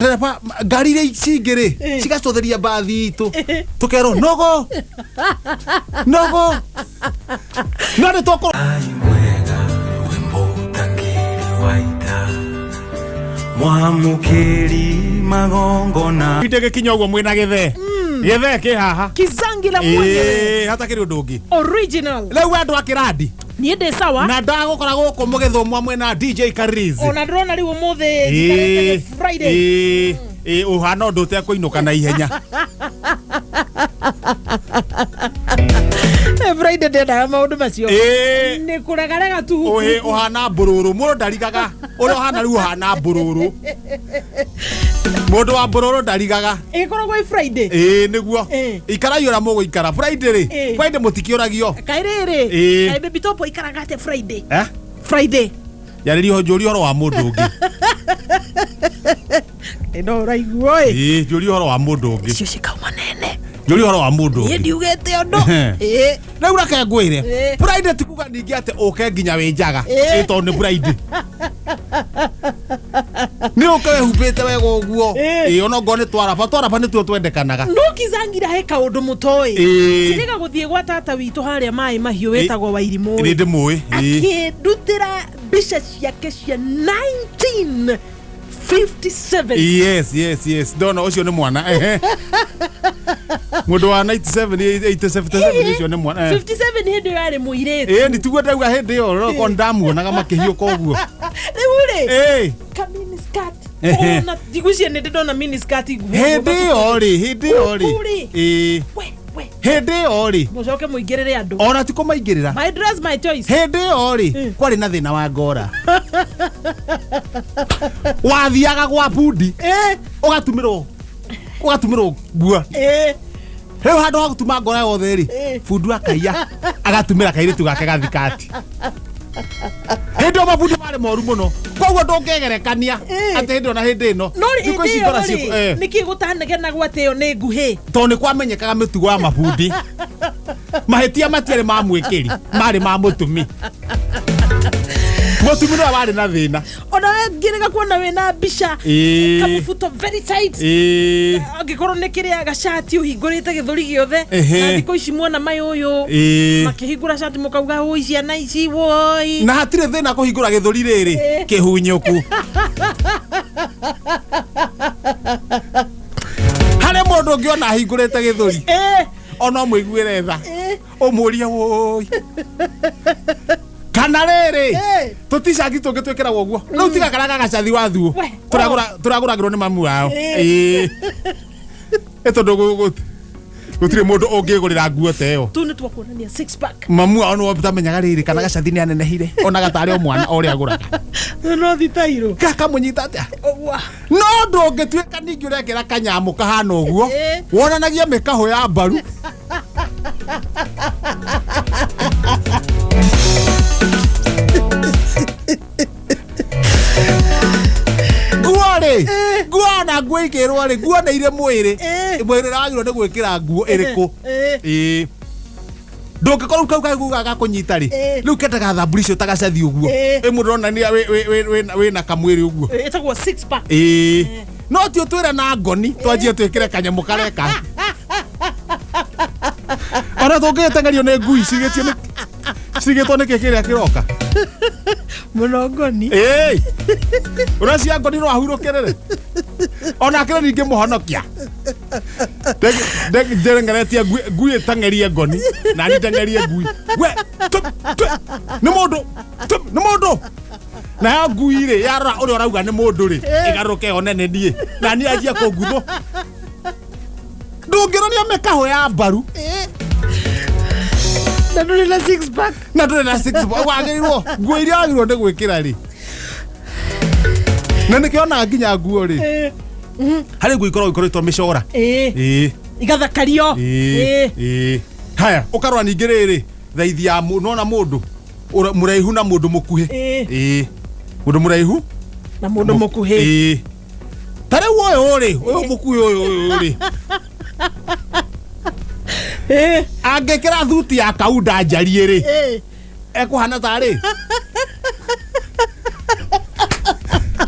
Ndereba ngari iria cingĩ rĩ cigacũthĩria mbathi itũ, tũkerwo nogo nogo, no nĩ tũkũ Ai mwega rwĩmbo ũtangĩrĩ waita mwamũkĩri magongona. Inde gĩkinya ũguo mwĩna gĩthee gĩthee kĩ haha. Kizangila mwenyewe. Ĩĩ, hatakĩrĩ ũndũ ũngĩ. Original. Rĩu andũ a kĩrandi Niĩ ndĩ sawa. Na ndagũkora gũkũ mũgĩthũmwa mwĩna DJ Karizi. Ona ndĩrona rĩu ũmũthĩ njikarĩte nĩ Friday. Ĩĩ, ĩĩ, ũhana ũndũ ũtekũinũka na ihenya. Friday ndendaga maũndũ macio. Ĩĩ. Nĩ kũregarega tu. Ũhĩ ũhana mbũrũrũ, mũndũ ndarigaga ũrĩa ũhana rĩu, ũhana mbũrũrũ, mũndũ wa mbũrũrũ ndarigaga. Ĩkoragwo ĩ Friday. Ĩĩ, nĩguo. Ĩĩ. Ikarai ũrĩa mũgũikara Friday rĩ. Ĩĩ. Friday mũtikĩũragio. Kaĩ rĩrĩ. Ĩĩ. Kaĩ Baby Top ikaraga atĩa Friday? Eh? Friday. Yarĩrio njũri ũhoro wa mũndũ ũngĩ. Ĩ no ũraigua ĩ. Ĩĩ, njũri ũhoro wa mũndũ ũngĩ. Icio cikauma nene. Njũri ũhoro wa mũndũ Niĩ ũngĩ. ndiugĩte ũndũ. Ĩĩ. Rĩu reke ngwĩre. Ĩĩ. Friday ti kuga ningĩ atĩ ũke nginya wĩ njaga. Ĩĩ. Ĩ tondũ nĩ Friday nĩ ũke wĩhumbĩte wega ũguo. Ĩĩ. Ĩĩ, ona ngorwo nĩ twaraba twaraba nĩtuo twendekanaga. No Kizangira he kaũndũ mũtoĩ. Ĩĩ. Tirĩga gũthiĩ gwa tata witũ harĩa maĩ mahiũ wĩtagwo Wairimũ. Nĩ ndĩmũĩ, ĩĩ. Akĩndutĩra mbica ciake cia 1957. Yes, ndona ũcio nĩ mwana, ehe, mũndũ wa 97, 87 ũcio nĩ mwana. 57 hĩndĩ ĩyo arĩ mũirĩtu. Ĩĩ, nĩ tiguo ndauga hĩndĩ ĩyo no ndamuonaga makĩhiũka ũguo. Rĩu rĩ, Ĩĩ. ka mini skirt. Ehe. Ona ndigwĩciria nĩ ndĩ ndona mini skirt nguhĩ. Hĩndĩ ĩyo rĩ, hĩndĩ ĩyo rĩ. Gũkũ rĩ. Ĩĩ. We we. Hĩndĩ ĩyo rĩ. Mũcoke mũingĩrĩre andũ. Ona ti kũmaingĩrĩra. My dress, my choice. Hĩndĩ ĩyo rĩ, kwarĩ na thĩna wa ngora, wathiaga gwa bundi ũgatumĩrwo ngua. Rĩu handũ ha gũtuma ngora yothe rĩ, bundi akaiya agatumĩra kairĩtu gake gathikati. Hĩndĩ ĩyo mabundi marĩ moru mũno, koguo ndũngĩgerekania atĩ hĩndĩ ĩyo na hĩndĩ ĩno. No Thikũ hĩndĩ ici ĩyo ngora rĩ, nĩkĩ gũtanegenagwo atĩ ĩyo nĩ nguhĩ? Tondũ nĩ kwamenyekaga mĩtugo ya mabundi, mahĩtia matiarĩ ma mwĩkĩri, marĩ ma mũtumi. Mũtumi nĩwe warĩ na thĩna. Ona we ngĩrĩga kuona wĩna mbica kamũbuto very tight, angĩkorwo nĩ kĩrĩa gacati ũhingũrĩte gĩthũri gĩothe. Na thikũ ici muona mayũyũ makĩhingũra cati mũkauga, "Ũi, ciana ici woi." Na hatirĩ thĩna kũhingũra gĩthũri rĩrĩ kĩhunyũku harĩ mũndũ ũngĩ ona ahingũrĩte gĩthũri, ona ũmũiguĩre tha, ũmũrie wũi kana rĩrĩ tũticati tũngĩ twĩkĩragwo ũguo rĩu tiga karĩa gagacathi wathuo. We, Tũragũragĩrwo nĩ mamu wao. Ĩĩ, ĩ tondũ gũtirĩ mũndũ ũngĩgũrĩra nguo ta ĩyo. Tu nĩ twakuonania six pack. Mamu wao nĩwe ũtamenyaga rĩrĩ kana gacathi nĩ anenehire, onaga tarĩ o mwana o ũrĩa agũraga. No thitairũ. Gakamũnyita atĩa? Ũguo. No ndũngĩtuĩka ningĩ ũrekĩra kanyamũ kahana ũguo wonanagia mĩkahũ ya mbaru. Nguo rĩ, nguo ona nguo ikĩrwo rĩ, nguo nĩ irĩ mwĩrĩ. Mwĩrĩ ũrĩa wagĩrĩirwo nĩ gwĩkĩra nguo ĩrĩkũ. Ĩĩ, ndũngĩkorwo kau kaiguaga gakũnyita rĩ, rĩu kendaga thamburi icio ta gacathi ũguo. Ĩ mũndũ ũronania wĩna kamwĩrĩ ũguo. Ĩtagwo six pack. Ĩĩ, no ti ũtwĩre na ngoni twanjie twĩkĩre kanyamũ kareka ona tũngĩgĩteng'erio nĩ ngui cigĩtio nĩ cigĩtwo nĩkĩ kĩrĩa kĩroka. Mũno ngoni. Ĩĩ, ũracia ngoni no ahurũkĩrĩre ona akĩrĩ ningĩ mũhonokia ndengeretie ngui ĩteng'erie ngoni na ni ndeng'erie ngui we tu, tu, nĩ mũndũ tu, nĩ mũndũ nayo ngui rĩ yarora ũrĩa ũrauga nĩ mũndũ rĩ, ĩgarũrũke yone nĩ niĩ na niĩ anjie kũnguthũ. Ndũngĩroria mĩkahũ ya mbaru. Na ndũrĩ na six pack. Na ndũrĩ na six pack. Wagĩrĩirwo nguo iria wagĩrĩirwo nĩ gwĩkĩra rĩ, na nĩkĩo onaga nginya nguo rĩ, harĩ nguo ikoragwo ikoretwo mĩcora. Ĩĩ. Igathakario. Ĩĩ, ĩĩ. Haya, ũkarora ningĩ rĩrĩ thaithi ya nona mũndũ mũraihu na mũndũ mũkuhĩ. Ĩĩ, mũndũ mũraihu na mũndũ mũkuhĩ. Ĩĩ, ta rĩu ũyũ rĩ, ũyũ mũkuhĩ ũyũ ũyũ rĩ, angĩkĩra thuti ya kaunda njariĩ rĩ, ekũhana tarĩ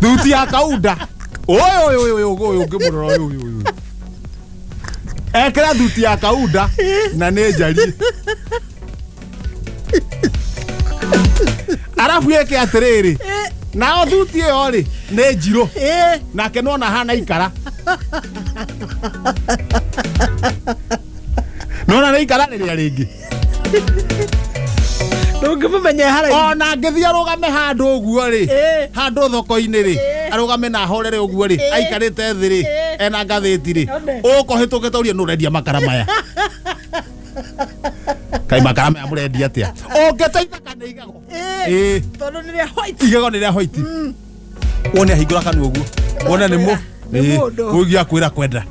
thuti ya kaunda. Ũyũ ũyũ ũyũ ũyũ ũyũ ũngĩmũrora ũyũ ũyũ ũyũ ekĩra thuti ya kaunda na nĩ njariĩ arabu ĩke atĩrĩrĩ nao thuti ĩyo rĩ nĩ njirũ nake nona hana ikara nona nĩ ikara rĩrĩa rĩngĩ Ndũngĩmũmenya haraihu. Ona angĩthiĩ arũgame handũ ũguo rĩ, handũ thoko-inĩ rĩ, arũgame na ahorere ũguo rĩ, aikarĩte thĩ rĩ, ena ngathĩti rĩ, One. ũka ũhĩtũkĩte ũrie nũ ũrendia makara maya. Kaĩ makara maya mũrendia atĩa? Ũngĩte ithaka nĩ igego. Ĩĩ. Tondũ nĩ rĩa white. Igego nĩ rĩa white. Wone ahingũra kanua ũguo. Wone nĩ mũ. Nĩ mũndũ. Ũgĩa kwĩra kwenda.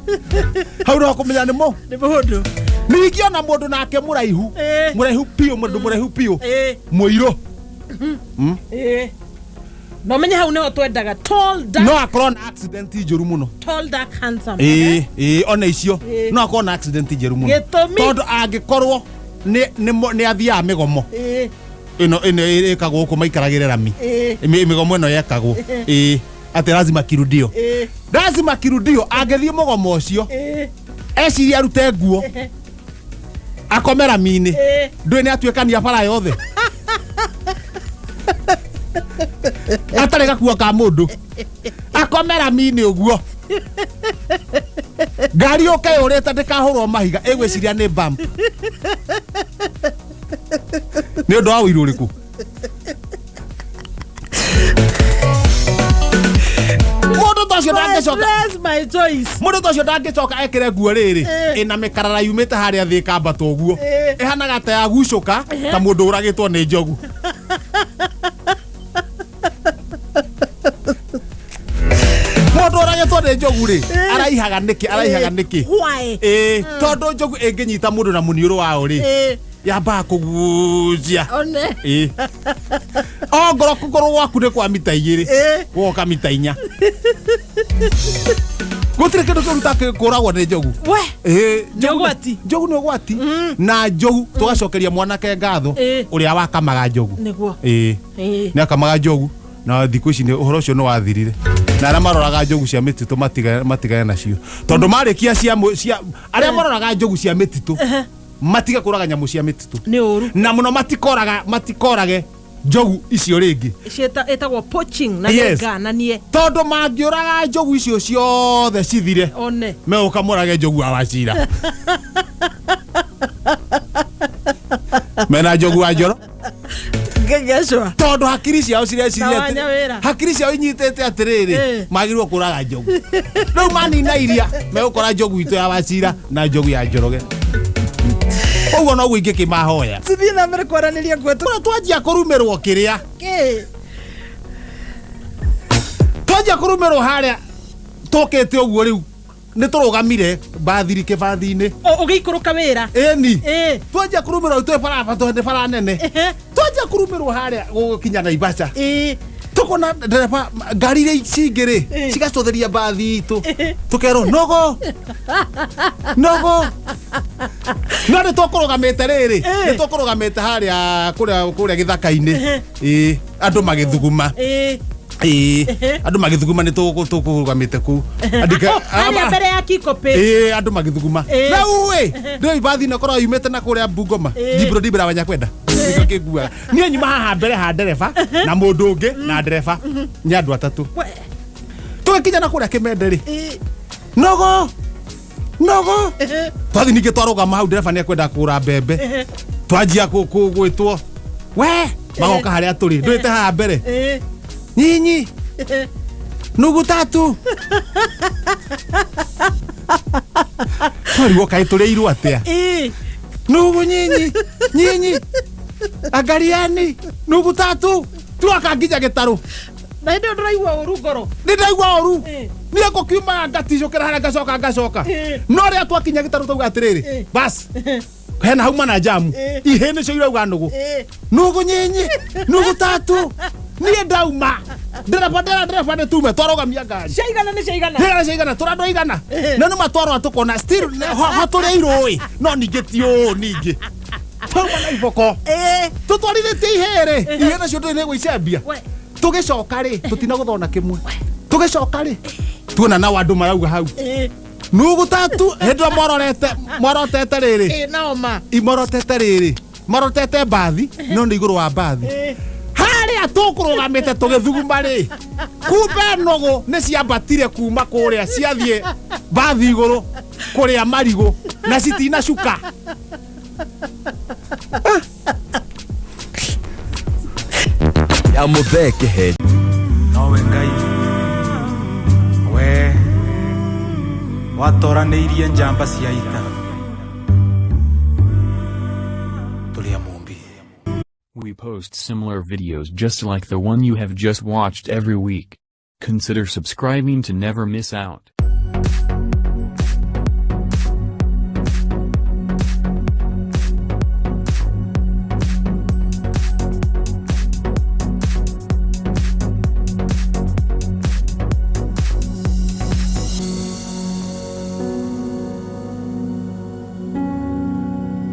Hau no kũmenya nĩ mũ. Nĩ mũndũ. Ningĩ ona mũndũ nake mũraihu. Mũraihu piũ, mũndũ mũraihu piũ. Mũirũ. Na ũmenye hau nĩho twendaga tall dark. No akorwo na accident njũru mũno. Tall, dark, handsome. Ĩĩ, ĩĩ, ona icio. No akorwo na accident njũru mũno. Gĩtũmi? Tondũ angĩkorwo nĩ nĩ nĩ athiaga mĩgomo. Ĩno ĩno ĩkagwo gũkũ maikaragĩre rami. Mĩgomo ĩno yekagwo. Ĩĩ, atĩ lazima kirudio. Lazima kirudio angĩthiĩ mũgomo ũcio. Ecirie arute nguo. Akome rami-inĩ. Ndũĩ nĩ atuĩkania bara yothe. Atarĩ gakuo ka mũndũ. Akome rami-inĩ ũguo. Ngari yũke yũrĩte ndĩkahũrwo mahiga ĩgwĩciria nĩ bump. Nĩ ũndũ wa ũiru ũrĩkũ? Mũndũ ta ũcio ndangĩcoka. Dress my choice. Mũndũ ta ũcio ndangĩcoka ekĩre nguo rĩrĩ ĩna mĩkarara yumĩte harĩa thĩ ĩkambata ũguo. Ĩhanaga ta yagucũka ta mũndũ ũragĩtwo nĩ njogu. Mũndũ ũragĩtwo nĩ njogu rĩ, araihaga nĩkĩ? Araihaga nĩkĩ? Why? Ĩĩ, tondũ njogu ĩngĩnyita mũndũ na mũniũrũ wao rĩ, yambaga kũgucia. One. Ĩĩ. Ongorwo kũgũrũ gwaku nĩ kwa mita igĩrĩ, gũgoka mita inya. Gũtirĩ kĩndũ kĩũru ta kũragwo nĩ njogu. We. Ĩĩ, Nĩ ũgwati. Njogu nĩ ũgwati. Na njogu tũgacokeria mwanake ngatho ũrĩa wakamaga njogu. Nĩguo. Ĩĩ. Nĩ akamaga njogu na thikũ ici ũhoro ũcio nĩ wathirire. Na arĩa maroraga njogu cia mĩtitũ matigane nacio. Tondũ marĩkia cia cia arĩa maroraga njogu cia mĩtitũ matige kũraga nyamũ cia mĩtitũ. Nĩ ũru. Na mũno matikorage njogu icio rĩngĩ. Ĩtagwo poaching na Yes. ngananie. Tondũ mangĩũraga njogu icio ciothe cithire. One. Megũka mũrage njogu wa Wachira. Mena njogu wa Njoro. Ngegecwa. Tondũ hakiri ciao cireciria Na Wanyawĩra. hakiri ciao inyitĩte atĩrĩrĩ, magĩrĩirwo kũraga njogu. Rĩu manina iria megũkora njogu itũ ya Wachira na njogu ya Njoroge. Ũguo noguo ingĩkĩmahoya. Tũthiĩ na mbere kwaranĩria kwetu. Kũrĩa twanjia kũrumĩrwo kĩrĩa. Kĩ? Twanjia kũrumĩrwo harĩa tũkĩte ũguo rĩu. Nĩ tũrũgamire bathiri kĩbathi-inĩ. Ũgĩikũrũka wĩra. Ĩni. Twanjia kũrumĩrwo twĩ barabara tondũ nĩ bara nene. Twanjia kũrumĩrwo harĩa gũgĩkinya Naivasha. Tũkona ndereba ngari iria cingĩ rĩ, cigacũthĩria mbathi itũ. Tũkerwo nogo. Nogo. No nĩ tũkũrũgamĩte rĩrĩ. Nĩ tũkũrũgamĩte harĩa kũrĩa gĩthaka-inĩ. Ĩĩ, andũ magĩthuguma. Ĩĩ, andũ magĩthuguma nĩ tũkũrũgamĩte kũu. Harĩa mbere ya Kikopĩ. Ĩĩ, andũ magĩthuguma. Rĩu ĩ, ndĩrĩ mbathi ĩno ĩkoragwo yumĩte na kũrĩa Bungoma. Ndibro ndibra Wanyakwenda. Nĩkĩo kĩnguaga. Niĩ nyuma haha mbere ha ndereba na mũndũ ũngĩ na ndereba. Nĩ andũ atatũ. Tũgĩkinya na kũrĩa Kĩmende rĩ. Nogo. Nogo. Twathiĩ ningĩ twarũgama hau ndereba nĩ ekwenda kũgũra mbembe. Twanjia gwĩtwo. We, magoka harĩa tũrĩ. Ndũĩte haha mbere. Nyinyi. Nũgũ tatu. Twarigwo kaĩ tũrĩirwo atĩa? Nũgũ nyinyi. Nyinyi. Angariani. Nũgũ tatu. Tuoka nginya gĩtarũ. Na hĩndĩ ĩyo ndũraigua ũru ngoro. Nĩ ndaigua ũru. Niĩ ngũkiuma ngaticũkĩra harĩa ngacoka ngacoka. No rĩrĩa twakinya gĩtarũ twauga atĩrĩrĩ, bas. Hena hauma na jamu. Ihĩ nĩcio irauga nũgũ. Nũgũ nyinyi. Nũgũ tatu. Niĩ ndauma. Ndereba ndera ndereba nĩ tume twarũgamia ngari. Ciaigana nĩ ciaigana. Ciaigana ciaigana tũrĩ andũ aigana. Na nĩ ma twarora tũkona still ho tũrĩirwo ĩ. No ningĩ ti ũũ ningĩ. Twauma na iboko. Tũtwarithĩtie ihĩ rĩ. Ihĩ nacio ndũĩ nĩ gwĩcembia. Tũgĩcoka rĩ, tũtinagũtha ona kĩmwe. Tũgĩcoka rĩ, Tuona nao andũ marauga hau nũgũ tatu hĩndĩ ĩrĩa mororete morotete rĩrĩ. Nao ma imorotete rĩrĩ, morotete mbathi, no nĩ igũrũ wa mbathi harĩa tũkũrũgamĩte tũgĩthuguma rĩ, kumbe nũgũ nĩ ciambatire kuma kũrĩa ciathiĩ mbathi igũrũ kũrĩa marigũ na citina cuka. Ya Muthee Kĩhenjo. Nowe Ngai we watoranĩirie njamba cia ita tũrĩ a Mũmbi. We post similar videos just like the one you have just watched every week. Consider subscribing to never miss out.